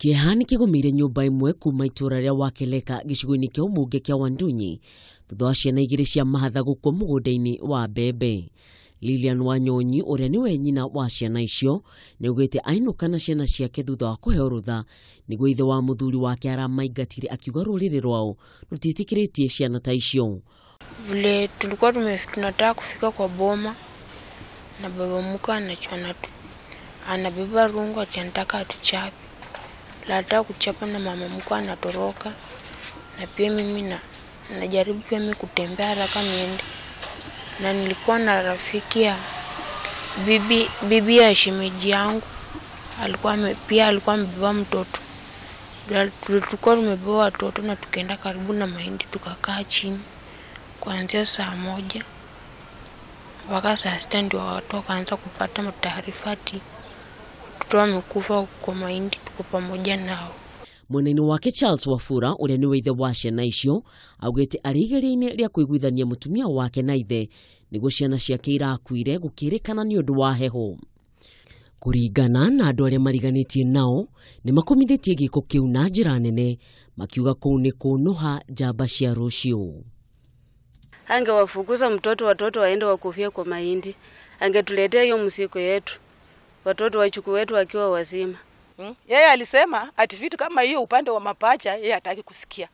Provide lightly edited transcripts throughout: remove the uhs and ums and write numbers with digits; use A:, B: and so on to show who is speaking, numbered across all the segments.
A: Kĩeha nĩ kĩgũmĩire nyũmba ĩmwe kuma itũũra rĩa Wakeleka gĩcigo-inĩ kĩa ũmbunge kĩa Wandunyi thutha wa ciana igĩrĩ cia mahatha gũkua mũgũnda-inĩ wa mbembe. Lilian Wanyonyi ũrĩa nĩwe nyina wa ciana icio nĩaugĩte ainũka na ciana ciake thutha wa kũheo rũtha nĩguo ithe wa mũthuri wake aramaingatire akiuga rũrĩrĩ rwao rũtiĩtĩkĩrĩtie ciana ta icio.
B: Vile tulikuwa tunataka kufika kwa boma na baba mkwe anabeba rungu ati anataka atuchape. Anataka kuchapa na mama mkwe anatoroka, na pia mimi najaribu pia mimi kutembea haraka niende. Na nilikuwa na rafiki ya bibi ya shemeji yangu, pia alikuwa amebeba mtoto. Tulikuwa tumebeba watoto na tukaenda karibu na mahindi tukakaa chini kuanzia saa 1 mpaka saa 6 ndio watu wakaanza kupata taarifa ati watoto wamekufa kwa mahindi, tuko pamoja nao.
A: Mwena-inĩ wake Charles Wafura ũrĩa nĩwe ithe wa ciana icio augĩte arĩ igeria-inĩ rĩa kũiguithania mũtumia wake na ithe nĩguo ciana ciake irakuire gũkĩrĩkana nĩ ũndũ wa heho. Kũringana na andũ arĩa mariganĩtie nao nĩ makomithĩtie gĩko kĩu na njĩra nene makiuga kũu nĩ kũnũha njamba cia rũciũ.
C: Angewafukuza mtoto watoto waende wakufie kwa mahindi, angetuletea hiyo msiko yetu, watoto wachukue wetu wakiwa wazima.
D: Yeye alisema ati vitu kama hiyo upande wa mapacha yeye hataki kusikia.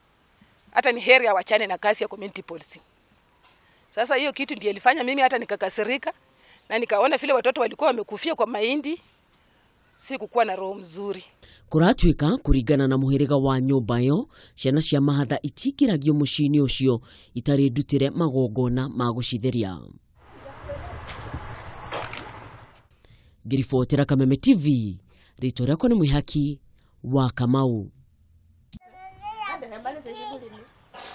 D: Hata ni heri awachane na kazi ya community policing. Sasa hiyo kitu ndiye ilifanya mimi hata nikakasirika na nikaona vile watoto walikuwa wamekufia kwa mahindi, sikukuwa na roho mzuri.
A: Kũratuĩka kũringana na mũhĩrĩga wa nyũmba ĩyo ciana cia mahatha itingĩragio mũciĩ-inĩ ũcio itarĩ ndutĩre magongona ma gũcitheria. Ngĩribotera Kameme TV, rĩtwa rĩakwa nĩ Mwĩhaki wa Kamau.